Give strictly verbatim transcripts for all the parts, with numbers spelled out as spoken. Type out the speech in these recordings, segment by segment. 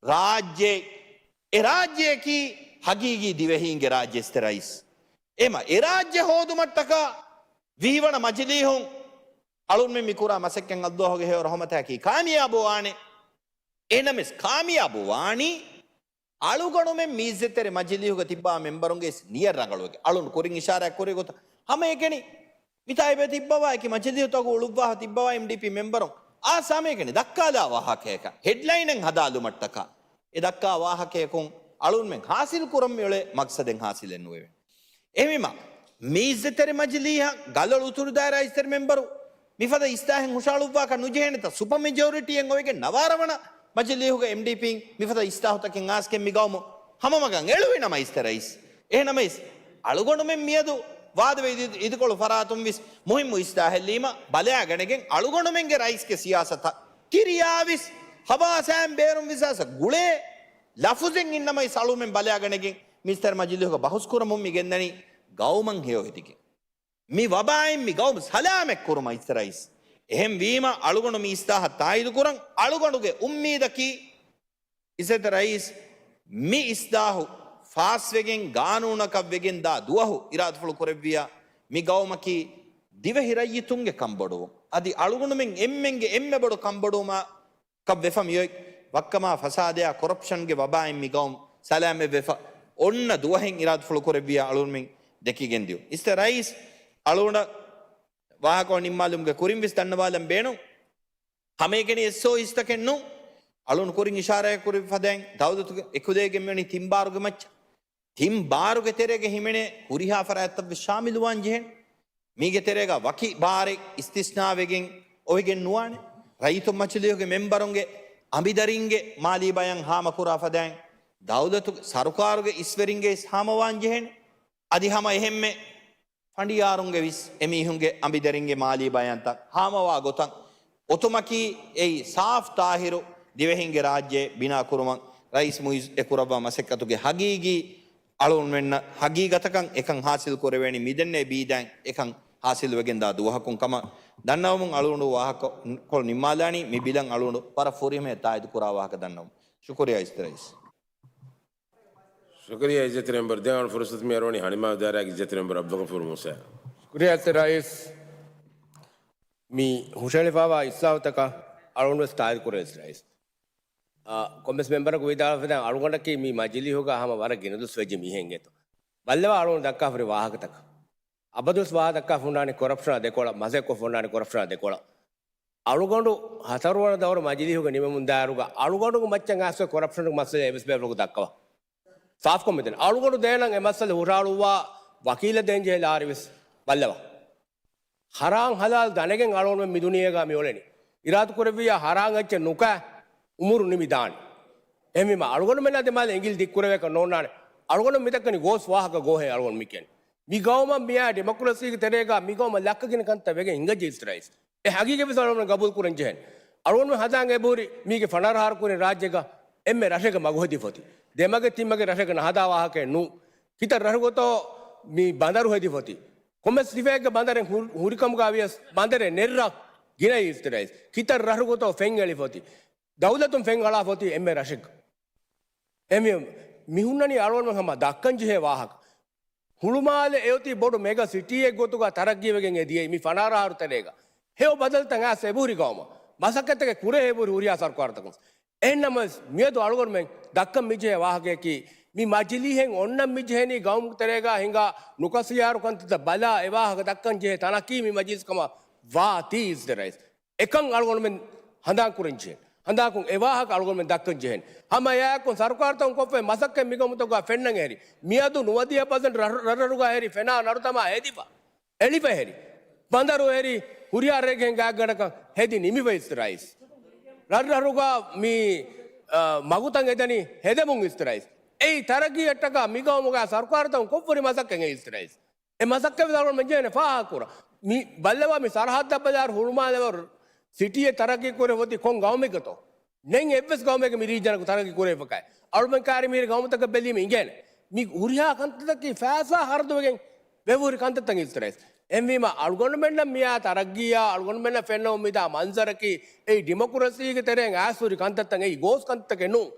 ރާއްޖެ، އެ ރާއްޖެއަކީ ހަގީގީ ދިވެހީންގެ ރާއްޖެ އިސްތެ ރައީސް. އެމަ އެ ރާއްޖެ ހޯދުމަށްޓަކާ ވީވަނަ މަޖިލީހުން އަޅުންމެން މި ކުރާ މަސައްކަތް އައްލާހުގެ ހެޔޮ ރަހުމަތާއެކީ ކާމިޔާބު ވާނެ. އެހެނަމެސް ކާމިޔާބު ވާނީ އަޅުގަނޑުމެން މީޒެތެރެ މަޖިލީހުގަ ތިއްބާ މެންބަރުންގެ އިސް ނިޔަތް ރަނގަޅުވެގެން. އަޅުން ކުރިން އިޝާރާތް ކުރި ގޮތަށް ހަމައެކަނި މިތާ އެބަ ތިއްބަވާ އެކި މަޖިލީހުތަކު އުޅުއްވާ ތިއްބަވާ އެމްޑީޕީ މެންބަރުން އާ ހަމައެކަނި ދައްކާލާ ވާހަކަޔަކަށް ހެޑްލައިނެއް ހަދާލުމަށްޓަކާ އެ ދައްކާ ވާހަކަޔަކުން އަޅުންމެން ހާސިލް ކުރަން މިއުޅޭ މަގްސަދެއް ހާސިލެއް ނުވެވޭ. އެހެންވީމަ، މީޒް ތެރެ މަޖިލީހަށް ގަލޮޅު އުތުރު ދާއިރާ އިސްތެރި މެންބަރު މިފަދަ އިސްލާހެއް ހުށައަޅުއްވާކަށް ނުޖެހޭނެތަ؟ ސުޕަ މެޖޯރިޓީއެއް އޮވެގެން ނަވާރަ ވަނަ މަޖިލީހުގަ އެމްޑީޕީން މިފަދަ އިސްލާހުތަކެއް އާސްގެން މި ގައުމު ހަމަމަގަށް އެޅުވި ނަމަ އިސްތެ ރައީސް. އެހެނަމަވެސް، އަޅުގަނޑުމެން މިއަދު ވާދަވެ އިދި-، އިދިކޮޅު ފަރާތުން ވިސް މުހިއްމު އިސްލާހެއްލީމަ ބަލާގަނެގެން އަޅުގަނޑުމެންގެ ރައީސްގެ ސިޔާސަތަށް ތިރިޔާ ވިސް ހަވާސާއިން ބޭރުން ވިސާސަ ގުޅޭ ލަފުޒެއް އިންނަމަ އިސް އަޅުމެން ބަލާގަނެގެން މިސްތަރ މަޖިލީހުގަ ބަހުސް ކުރަމުން މި ގެންދަނީ ގައުމަށް ހެޔޮ އެދިގެން. މި ވަބާއިން މި ގައުމު ސަލާމަތް ކުރުމަށް އިސް ރައީސް. އެހެން ވީމަ އަޅުގަނޑު މި އިސްލާހަށް ތާއީދު ކުރަން. އަޅުގަނޑުގެ އުއްމީދަކީ އިއްޒަތް ރައީސް މި އިސްލާހު ފާސްވެގެން ގާނޫނަކަށް ވެގެން ދާ ދުވަހު އިރާދަފުޅު ކުރެއްވިޔާ މި ގައުމަކީ ދިވެހި ރައްޔިތުންގެ ކަންބޮޑުވުން. އަދި އަޅުގަނޑުމެން އެންމެންގެ އެންމެ ބޮޑު ކަންބޮޑުވުމާ ކަށް ވެފަ މިއޮތް ވައްކަމާ ފަސާދަޔާ ކޮރަޕްޝަންގެ ވަބާއިން މި ގައުމު ސަލާމަތްވެފަ އޮންނަ ދުވަހެއް އިރާދަފުޅު ކުރެއްވިޔާ އަޅުގަނޑުމެން ދެކިގެން ދިޔުން. އިސްތެ ރައީސް އަޅުގަނޑަށް ވާހަކަ ނިންމާލުމުގެ ކުރިން ވެސް ދަންނަވާލަން ބޭނުން. ހަމައެކަނި އެސްއޯއީސްތަކެއް ނޫން. އަޅުން ކުރިން އިޝާރާތް ކުރި ފަދައިން ދައުލަތުގެ އެކުލެވިގެން މިވަނީ ތިން ބާރުގެ މައްޗަށް. ތިން ބާރުގެ ތެރޭގަ ހިމެނޭ ހުރިހާ ފަރާތްތައް ވެސް ޝާމިލުވާން ޖެހޭނެ. މީގެ ތެރޭގަ ވަކި ބާރެއް އިސްތިސްނާވެގެން އޮވެގެން ނުވާނެ. ރައްޔިތު މަޖިލީހުގެ މެންބަރުންގެ އަނބިދަރިންގެ މާލީ ބަޔަން ހާމަކުރާ ފަދައިން ދައުލަތުގެ ސަރުކާރުގެ އިސްވެރިންގެ އިސް ހާމަވާން ޖެހޭނެ. އަދި ހަމަ އެހެންމެ ފަނޑިޔާރުންގެ ވިސް އެމީހުންގެ އަނބިދަރިންގެ މާލީ ބަޔަންތައް ހާމަވާ ގޮތަށް އޮތުމަކީ އެއީ ސާފް ތާހިރު ދިވެހިންގެ ރާއްޖެ ބިނާ ކުރުމަށް ރައީސް މުއިއްޒު އެކުރައްވާ މަސައްކަތުގެ ހަގީގީ އަޅުގަނޑުމެންނަށް ހަގީގަތަކަށް އެކަން ހާސިލް ކުރެވޭނީ މިދެންނެވި ބީދައިން އެކަން ހާސިލް ވެގެންދާ ދުވަހަކުން ކަމަށް ދަންނަވަމުން އަޅުގަނޑު ވާހަކަކޮޅު ނިންމާލާނީ މި ބިލަށް އަޅުގަނޑު ވަރަށް ފުރިހަމަޔަށް ތާއީދު ކުރާ ވާހަކަ ދަންނަވަމުން. ޝުކުރިއްޔާ އިސްތެ ރައީސް. ޝުކުރިއްޔާ އިއްޒަތްތެރި މެންބަރު. ދެން އަޅު ފުރުސަތު މި އަރުވަނީ ހަނިމާ ދާއިރާގެ އިއްޒަތްތެރި މެންބަރު އަބްދުލްޣަފޫރު މޫސާ. ޝުކުރިއްޔާ އިއްޒަތްތެރި ރައީސް. މި ހުށަހެޅިފައިވާ އިސްލާހުތަކަށް އަޅުގަނޑު ވެސް ތާއީދު ކުރޭ އިއްޒަތްތެރި ރައީސް. އާ، ކޮންމެސް މެންބަރަކު ވިދާޅުވެފަދައިން އަޅުގަނޑަކީ މި މަޖިލީހުގަ ހަމަ ވަރަށް ގިނަ ދުވަސް ވެއްޖެ މީހެއް އިނގޭތޯ. ބައްލަވާ އަޅުގަނޑު ދައްކާފަ ހުރި ވާހަކަތަކަށް. އަބަދުވެސް ވާހަކަ ދައްކާފަ ހުންނާނެ ކޮރަޕްޝަނާ ދެކޮޅަށް، މަސައްކަތް ކޮށްފަ ހުންނާނެ ކޮރަޕްޝަނާ ދެކޮޅަށް. އަޅުގަނޑު ހަތަރުވަނަ ދައުރު މަޖިލީހުގަ ނިމެމުން ދާއިރުގަ އަޅުގަނޑުގެ މައްޗަށް އައިސްފައި ކޮރަޕްޝަނުގެ މައްސަލަ އެއްވެސް ބޭފުޅަކު ދައްކަވާ. ސާފުކޮށް މިދަނީ. އަޅުގަނޑު ދޭނަން އެ މައްސަލަ ހުށަހަޅުއްވާ ވަކީލަށް ދޭންޖެހޭ ލާރި ވެސް ބައްލަވާ. ހަރާން ހަލާލް ދަނެގެން އަޅުގަނޑުމެން މި ދުނިޔޭގަ މި އުޅެނީ. އިރާދަ ކުރެއްވިއްޔާ ހަރާން އެއްޗެއް ނުކާ އުމުރު ނިމި ދާނެ. އެހެންވީމަ އަޅުގަނޑުމެންނާ ދިމާލަށް އިނގިލި ދިއްކުރެވޭކަށް ނޯންނާނެ. އަޅުގަނޑު މިދައްކަނީ ގޯސް ވާހަކަ ގޯހޭ އަޅުގަނޑު މި ކިޔަނީ. މި ގައުމަށް މިއާ ޑިމޮކްރަސީގެ ތެރޭގަ މި ގައުމަށް ލައްކަ ގިނަ ކަންތައް ވެގެން ހިނގައްޖެ އިސްތެރި ރައީސް. އެ ހަގީގަތް ވެސް އަޅުގަނޑު ގަބޫލު ކުރަން ޖެހޭނެ. އަޅުގަނޑު ހަދާން އެބަހުރި މީގެ ފަނަރަ އަހަރު ކުރިން ރާއްޖޭގަ އެންމެ ރަށެއްގަ މަގު ހެދިފަ އޮތީ. ދެމަގެއް ތިންމަގެއް ރަށެއްގަ ނަހަދާ ވާހަކައެއް ނޫން. ކިތައް ރަށުގަތޯ މި ބަނދަރު ހެދިފަ އޮތީ. ކޮންމެސް ސިފައެއްގެ ބަނދަރެއް ހު-، ހުރިކަމުގަ ވިޔަސް ބަނދަރެއް ނެތް ރަށް ގިނައީ އިސްތެރި ރައީސް. ކިތައް ރަށުގަތޯ ފެން އެޅިފަ އޮތީ. ދައުލަތުން ފެން އަޅާފަ އޮތީ އެންމެ ރަށެއްގަ. އެހެންވީމަ މި ހުންނަނީ އަޅުގަނޑުމެން ހަމަ ދައްކަން ޖެހޭ ވާހަކަ. ހުޅުމާލެ އެއޮތީ ބޮޑު މެގަ ސިޓީއެއް ގޮތުގަ ތަރައްގީވެގެން އެ ދިޔައީ މި ފަނަރަ އަހަރު ތެރޭގަ. ހެޔޮ ބަދަލުތައް އައިސް އެބަހުރި ގައުމަށް. މަސައްކަތްތަކެއް ކުރޭ އެބަހުރި ހުރިހާ ސަރުކާރުތަކުން. އެހެންނަމަވެސް މިއަދު އަޅުގަނޑުމެން ދައްކަން މިޖެހޭ ވާހަކަޔަކީ، މި މަޖިލީހެއް އޮންނަން މިޖެހެނީ ގައުމު ތެރޭގަ ހިނގާ ނުކަސިޔާރު ކަންތައްތައް ބަލާ އެ ވާހަކަ ދައްކަން ޖެހޭ ތަނަކީ މި މަޖިލިސް ކަމަށް ވާތީ އިސްތެރި ރައީސް. އެކަން އަޅުގަނޑުމެން ހަނދާން ކުރަން ޖެހޭނެ. ހަނދާންކޮށް އެ ވާހަކަ އަޅުގަނޑުމެން ދައްކަން ޖެހޭނެ. ހަމަ އެއާއެކު ސަރުކާރުތަކުން ކޮށްފައި މަސައްކަތް މިގައުމުތަކުގަ ފެންނަން އެހެރީ. މިއަދު ނުވަދިހަ ޕަސެންޓް ރަށް-، ރަށްރަށުގަ އެހެރީ ފެނާ ނަރުދަމާ ހެދިފަ. އެޅިފަ އެހެރީ. ބަނދަރު އެހެރީ ހުރިހާ ރަށެއްގެ ގާތްގަނޑަކަށް ހެދި ނިމިފަ އިސްތެރި ރައީސް. ރަށްރަށުގަ މި، އަ، މަގުތައް އެދަނީ ހެދެމުން އިސްތެރި ރައީސް. އެއީ ތަރައްގީއަށްޓަކާ މިގައުމުގަ ސަރުކާރުތަކުން ކޮށްފަ ހުރި މަސައްކަތް އިސްތެރި ރައީސް. އެ މަސައްކަތް ވެސް އަޅުގަނޑުމެން ޖެހޭނެ ފާހަގަކުރަން. މި ބައްލަވާ މި ސަރަހައްދަށް ބަލާއިރު ހުޅުމާލެ ސިޓީއެއް ތަރައްގީ ކުރެވޭ އޮތީ ކޮން ގައުމެއްގަތޯ؟ ނެތް އެއްވެސް ގައުމެއްގެ މި ރީޖަނަކު ތަރައްގީ ކުރެވިފަކައި. އަޅުގަނޑުމެން ކާރި މިހިރި ގައުމުތަކަށް ބެލީމަ އިނގޭނެ. މި ހުރިހާ ކަންތައްތަކީ ފައިސާ ހަރަދުވެގެން ވެވަހުރި ކަންތައްތައް އިސްތެރި ރައީސް. އެހެންވީމަ އަޅުގަނޑުމެންނަށް މިއާ ތަރައްގީއާ އަޅުގަނޑުމެންނަށް ފެންނަމުން މިދާ މަންޒަރަކީ އެއީ ޑިމޮކްރަސީގެ ތެރެއިން އައިސް ހުރި ކަންތައްތައް އެއީ ގޯސް ކަންތައްތަކެއް ނޫން.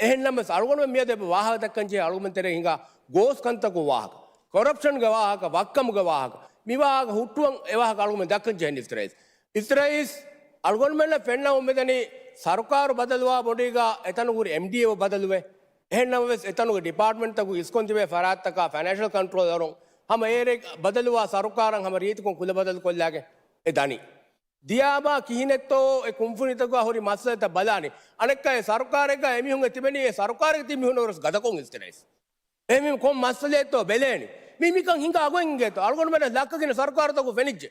އެހެންނަމަވެސް އަޅުގަނޑުމެން މިއަދު އެބަ ވާހަކަ ދައްކަން ޖެހޭ އަޅުގަނޑުމެން ތެރޭ ހިނގާ ގޯސް ކަންތަކުގެ ވާހަކަ، ކޮރަޕްޝަންގެ ވާހަކަ، ވައްކަމުގެ ވާހަކަ، މި ވާހަކަ ހުއްޓުވަން އެ ވާހަކަ އަޅުގަނޑުމެން ދައްކަން ޖެހެނީ އިސްތިރައީސް. އިސްތިރައީސް އަޅުގަނޑުމެންނަށް ފެންނަމުން މިދަނީ ސަރުކާރު ބަދަލުވާ ބޮޑީގަ އެތަނުގަ ހުރި އެމްޑީއޭ އެބަ ބަދަލުވޭ. އެހެންނަމަވެސް އެތަނުގެ ޑިޕާޓްމަންޓްތަކުގެ އިސްކޮން ތިބޭ ފަރާތްތަކާ ފައިނޭންޝަލް ކޮންޓްރޯލަރުން ހަމަ އޭރެ ބަދަލުވާ ސަރުކާރަށް ހަމަ ރީތިކޮށް ކުލަ ބަދަލު ކޮށްލާގެން އެ ދަނީ. ދިޔާމާ ކިހިނެއްތޯ އެ ކުންފުނިތަކުގަ ހުރި މައްސަލަތައް ބަލާނީ. އަނެއްކާ އެ ސަރުކާރެއްގަ އެމީހުން އެ ތިބެނީ އެ ސަރުކާރެއްގަ ތިބި މީހުންނަށް ވެސް ގަދަކޮށް އިސްތިރައީސް. އެހެންވީމަ ކޮން މައްސަލައެއްތޯ ބެލޭނީ. މީ މިކަން ހިނގާ ގޮތް އިނގޭތޯ. އަޅުގަނޑުމެންނަށް ލައްކަގިނަ ސަރުކާރުތަކުން ފެނިއްޖެ.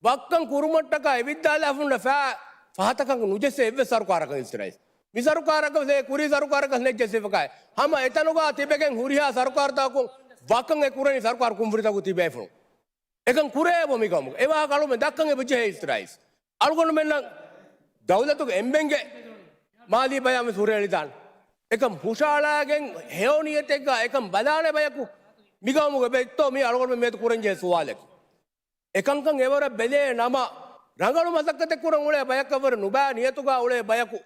ވައްކަން ކުރުމަށްޓަކާ އެ ވިއްދާލާފަ ހުންނަ ފައި ފަހަތަކަށް ނުޖެއްސޭ އެއްވެސް ސަރުކާރަކަށް އިސްތިރައީސް. މި ސަރުކާރަކަށް ވެސް އެ ކުރީ ސަރުކާރަކަށް ނެއްޖެ ސިފަކާއެއް. ހަމަ އެތަނުގަ ތިބެގެން ހުރިހާ ސަރުކާރުތަކުން ވައްކަން އެ ކުރަނީ ސަރުކާރު ކުންފުނިތަކުގެ ތިބޭފުޅުން. އެކަން ކުރެވޭ މި ގައުމުގަ. އެ ވާހަކަ އަޅުގަނޑުމެން ދައްކަން އެބަ ޖެހޭ އިސްތިރައީސް. އަޅުގަނޑުމެންނަށް ދައުލަތުގެ އެންމެންގެ މާލީ ބަޔާން ވެސް ހުށަހެޅިދާނެ. އެކަން ހުށަހަޅާގެން ހެޔޮ ނިޔަތެއްގަ އެކަން ބަލާނެ ބަޔަކު މި ގައުމުގަ އެބައޮތްތޯ މީ އަޅުގަނޑުމެން މިއަދު ކުރަންޖެހޭ ސުވާލަކީ. އެކަންކަން އެވަރަށް ބެލޭ ނަމަ، ރަނގަޅު މަސައްކަތެއް ކުރަން އުޅޭ ބަޔަކަށްވުރެ ނުބައި ނިޔަތުގަ އުޅޭ ބަޔަކު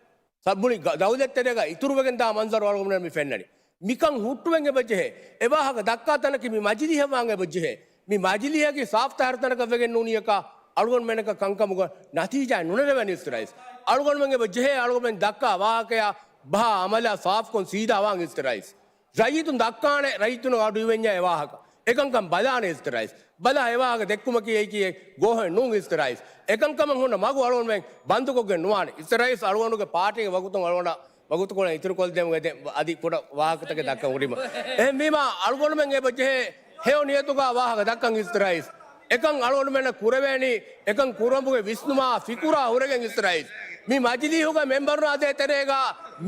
ސަ-، މުޅި ގަ-، ދައުލަތްތެރޭގަ އިތުރުވެގެން ދާ މަންޒަރު އަޅުގަނޑުމެން މި ފެންނަނީ. މިކަން ހުއްޓުވެން އެބަޖެހޭ. އެ ވާހަކަ ދައްކާ ތަނަކީ މި މަޖިލީހަށް ވާން އެބަޖެހޭ. މި މަޖިލީހަކީ ސާފުތާހިރު ތަނަކަށް ވެގެން ނޫނީއަކާ އަޅުގަނޑުމެންނަކަށް ކަންކަމުގަ ނަތީޖާއެއް ނުނެރެވޭނެ އިސްތިރައީސް. އަޅުގަނޑުމެން އެބަ ޖެހޭ އަޅުގަނޑުމެން ދައްކާ ވާހަކަޔާ ބަހާ އަމަލާ ސާފުކޮށް ސީދާ ވާން އިސްތިރައީސް. ރައްޔިތުން ދައްކާނެ ރައްޔިތުން އަޑު އިވެންޏާ އެ ވާހަކަ. އެކަންކަން ބަލާނެ އިސްތިރައީސް. ބަލާ އެ ވާހަކަ ދެއްކުމަކީ އެއީކީ ގޯހެއް ނޫން އިސްތިރައީސް. އެކަންކަމަށް ހުންނަ މަގު އަޅުގަނޑުމެން ބަންދުކޮށްގެން ނުވާނެ. އިސްތިރައީސް އަޅުގަނޑުގެ ޕާޓީގެ ވަގުތުން އަޅުގަނޑަށް ވަގުތުކޮޅެއް އިތުރުކޮށްދޭން އެދެ އަދި ކުޑަ ވާހަކަތަކެއް ދައްކަން ހުރީމަ. އެހެންވީމަ އަޅުގަނޑުމެން އެބަ ޖެހޭ ހެޔޮ ނިޔަތުގަ ވާހަކަ ދައްކަން އިސްތިރައީސް. އެކަން އަޅުގަނޑުމެންނަށް ކުރެވޭނީ، އެކަން ކުރުމުގެ ވިސްނުމާ ފިކުރާ ހުރެގެން އިސްތިރައީސް. މި މަޖިލީހުގަ މެމްބަރުން އަދޭ ތެރޭގަ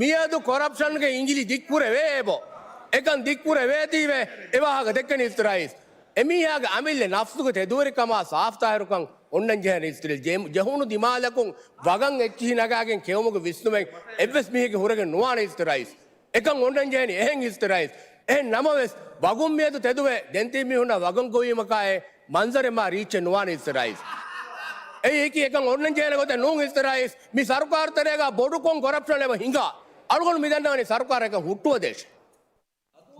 މިއަދު ކޮރަޕްޝަންގެ އިނގިލި ދިއްކުރެވޭ އެބަ. އެކަން ދިއްކުރެވޭތީވެ އެ ވާހަކަ ދެއްކެނީ އިސްތިރައީސް. އެމީހާގެ އަމިއްލަ ނަފްސުގެ ތެދުވެރިކަމާ ސާފުތާހިރުކަން އޮންނަން ޖެހޭނެ އިސްތިރައީސް. ޖެ-، ޖެހުނު ދިމާލަކުން ވަގަށް އެއްޗިހި ނަގާގެން ކެއުމުގެ ވިސްނުމެއް އެއްވެސް މީހެއްގެ ހުރެގެން ނުވާނެ އިސްތިރައީސް. އެކަން އޮންނަން ޖެހެނީ އެހެން އިސްތިރައީސް. އެހެން ނަމަވެސް، ވަގުން މިއަދު ތެދުވެ، ދެން ތިބި މީހުންނަށް ވަގަށް ގޮވީމަކާއި މަންޒަރެއް މާ ރީއްޗެއް ނުވާނެ އިސްތިރައީސް. އެއީކީ އެކަން އޮންނަން ޖެހޭނެ ގޮތެއް ނޫން އިސްތިރައީސް. މި ސަރުކާރު ތެރޭގަ ބޮޑުކޮށް ކޮރަޕްޝަން އެބަ ހިނގާ. އަޅުގަނޑު މި ދަންނަވަނީ ސަރުކާރަކަށް ހުއްޓުވަދޭށޭ.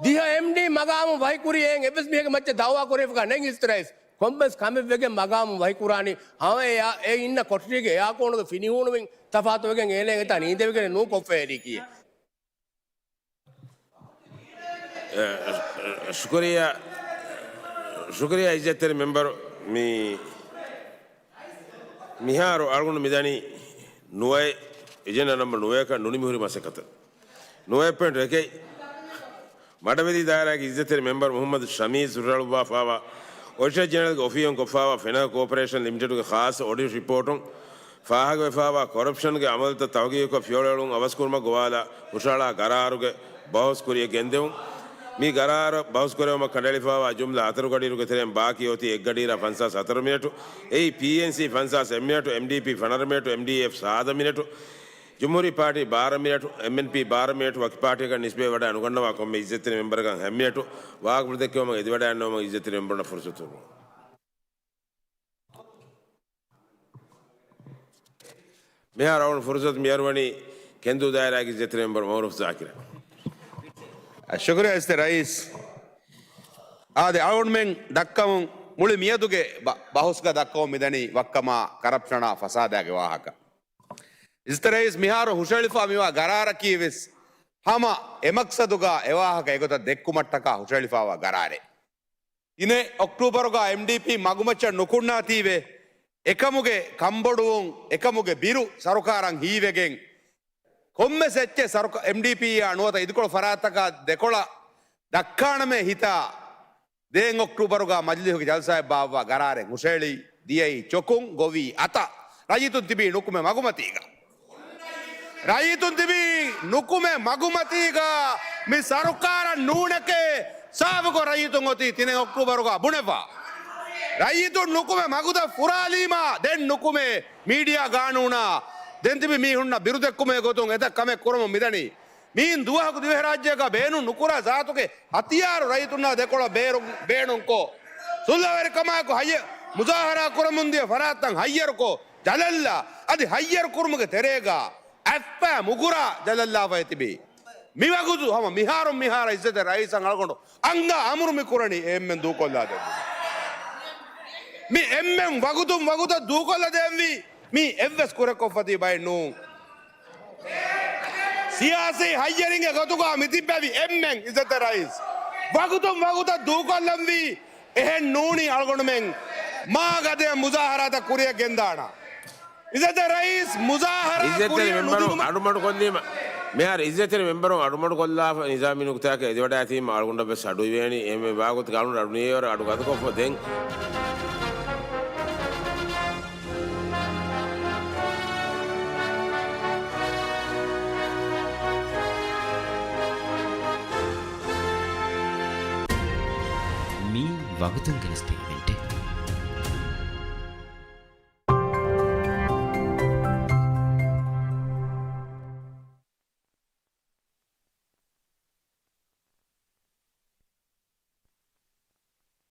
ދިހަ އެމްޑީ މަގާމު ވަހިކުރީ އެއިން އެއްވެސް މީހެއްގެ މައްޗަށް ދައުވާ ކުރެވިފަކާ ނެތް އިސްތިރައީސް. ކޮންމެސް ކަމެއް ވެގެން މަގާމު ވަހިކުރާނީ. ހަމަ އެ، އެ އިންނަ ކޮޓަރީގެ އެއާކޯނުގެ ފިނިހޫނުމިން ތަފާތުވެގެން އޭނަ އެތާ ނީނދެވިގެން ނޫން ކޮށްފައި އެރީކީ. އެ، އެ، ޝުކުރިއްޔާ، ޝުކުރިއްޔާ އިއްޒަތްތެރި މެމްބަރު މި މިހާރު އަޅުގަނޑު މިދަނީ ނުވައެއް، އެޖެންޑާ ނަމްބަރު ނުވައަކަށް ނުނިމިހުރި މަސައްކަތަށް. ނުވައެއް ޕޮއިންޓް އެކެއް، މަޑަވެލި ދާއިރާގެ އިއްޒަތްތެރި މެމްބަރު މުހައްމަދު ޝަމީމް ހުށަހަޅުއްވާފާވާ އޮޑިޓަރ ޖެނެރަލްގެ އޮފީހުން ކޮށްފާވާ ފެނަކަ ކޯޕަރޭޝަން ލިމިޓެޑުގެ ޚާއްޞަ އޮޑިޓް ރިޕޯޓުން ފާހަގަވެފާވާ ކޮރަޕްޝަންގެ އަމަލުތައް ތަހުގީގުކޮށް ފިޔަވަޅުއެޅުން އަވަސްކުރުމަށް ގޮވާލާ ހުށަހަޅާ ގަރާރުގެ ބަހުސް ކުރިއަށް ގެންދެވުން. މި ގަރާރަށް ބަހުސްކުރެވުމަށް ކަނޑައެޅިފާވާ ޖުމްލަ ހަތަރު ގަޑިއިރުގެ ތެރެއިން ބާކީ އޮތީ އެއްގަޑިއިރާ ފަންސާސް ހަތަރު މިނެޓު. އެއީ ޕީއެންސީ ފަންސާސް އެއް މިނެޓު، އެމްޑީޕީ ފަނަރަ މިނެޓު، އެމްޑީއެފް ސާދަ މިނެޓު، ޖުމްހޫރީ ޕާޓީ ބާރަ މިނެޓު، އެމްއެންޕީ ބާރަ މިނެޓު، ވަކި ޕާޓީއަކަށް ނިސްބަތްވެވަޑައި ނުގަންނަވާ ކޮންމެ އިއްޒަތްތެރި މެމްބަރަކަށް ހަތް މިނެޓު. ވާހަކަފުޅު ދެއްކެވުމަށް އެދިވަޑައިގަންނަވުމަށް އިއްޒަތްތެރި މެމްބަރުންނަށް ފުރުސަތު ދެއްވުން. މިހާރު އަޅުގަނޑު ފުރުސަތު މިއަރުވަނީ ކެންދޫ ދާއިރާގެ އިއްޒަތްތެރި މެމްބަރު މައުރޫފް ޒާކިރަށް. ޝުކުރިއްޔާ އިއްޒަތްތެރި ރައީސް. އާދެ، އަޅުގަނޑުމެން ދައްކަމުން މުޅި މިއަދުގެ ބަ-، ބަހުސްގަ ދައްކަމުން މިދަނީ ވައްކަމާ ކަރަޕްޝަނާ ފަސާދާގެ ވާހަކަ. އިއްޒަތްތެރި ރައީސް، މިހާރު ހުށަހެޅިފާ މިވާ ގަރާރަކީ ވެސް ހަމަ އެ މަޤްޞަދުގަ އެ ވާހަކަ އެގޮތަށް ދެއްކުމަށްޓަކާ ހުށަހެޅިފާވާ ގަރާރެއް. ތިނެއް އޮކްޓޫބަރުގަ އެމްޑީޕީ މަގުމައްޗަށް ނުކުންނާތީވެ، އެކަމުގެ ކަންބޮޑުވުން، އެކަމުގެ ބިރު ސަރުކާރަށް ހީވެގެން، ކޮންމެސް އެއްޗެއް ސަރުކާ-، އެމްޑީޕީއާ ނުވަތަ އިދިކޮޅު ފަރާތްތަކާ ދެކޮޅަށް ދައްކާނަމޭ ހިތާ، ދެން އޮކްޓޫބަރުގަ މަޖިލީހުގެ ޖަލްސާއެއް ބާއްވާ ގަރާރެއް ހުށަހެޅި ދިޔައީ ޗޮކުން ގޮވީ އަތަށް. ރައްޔިތުން ތިބީ ނުކުމެ މަގުމަތީގަ. ރައްޔިތުން ތިބީ ނުކުމެ މަގުމަތީގަ. މި ސަރުކާރަށް ނޫނެކޭ، ސާފުކޮށް ރައްޔިތުން އޮތީ ތިނެއް އޮކްޓޫބަރުގަ ބުނެފަ. ރައްޔިތުން ނުކުމެ މަގުތައް ފުރާލީމާ، ދެން ނުކުމެ މީޑިއާ ގާނޫނާ. ދެން ތިބި މީހުންނަށް ބިރުދެއްކުމޭ ގޮތުން އެތައް ކަމެއް ކުރަމުން މިދަނީ. މިއިން ދުވަހަކު ދިވެހިރާއްޖޭގަ ބޭނުން ނުކުރާ ޒާތުގެ ހަތިޔާރު ރައްޔިތުންނާ ދެކޮޅަށް ބޭރު-، ބޭނުންކޮށް، ސުލްހަވެރިކަމާއެކު ހައްޔަ-، މުޒާހަރާ ކުރަމުންދިޔަ ފަރާތްތައް ހައްޔަރުކޮށް، ޖަލަށްލާ، އަދި ހައްޔަރު ކުރުމުގެ ތެރޭގަ އަތްފައި މުގުރާ ޖަލަށްލާފައި ތިބީ. މިވަގުތު ހަމަ މިހާރުން މިހާރަށް އިއްޒަތްތެރި ރައީސަށް އަޅުގަނޑު އަންގާ އަމުރު މި ކުރަނީ އެ އެންމެން ދޫކޮށްލާދެއްވުން. މި އެންމެން ވަގުތުން ވަގުތަށް ދޫކޮށްލަދޭންވީ މީ އެއްވެސް ކުރެކޮށްފަތި ބައެއް ނޫން. ސިޔާސީ ހައްޔަރިންގެ ގޮތުގަ މި ތިއްބެވި އެންމެން އިއްޒަތްތެރި ރައީސް ވަގުތުން ވަގުތަށް ދޫކޮށްލަންވީ އެހެން ނޫނީ އަޅުގަނޑުމެން މާ ގަދަޔަށް މުޒާހަރާތައް ކުރިއަށް ގެންދާނަން. އިއްޒަތްތެރި ރައީސް މުޒާހަރާ އިއްޒަތްތެރި ކުރިއަށް މެންބަރުން ނުދިނުމަށް އަޑުމަޑުކޮށްލީމަ، މިހާރު އިއްޒަތްތެރި މެންބަރުން އަޑުމަޑުކޮށްލާފަ ނިޒާމީ ނުކުތާއަކަށް އެދިވަޑައިތީމަ އަޅުގަނޑަށްވެސް އަޑުއިވޭނީ. އެހެންވެ ވާގޮތުގަ އަޅުގަނޑު އަޑު ނިޔޭވަރަށް އަޑު ގަދަކޮށްފަ ދެން. މީ ވަގުތުން ގެނެސްދިން.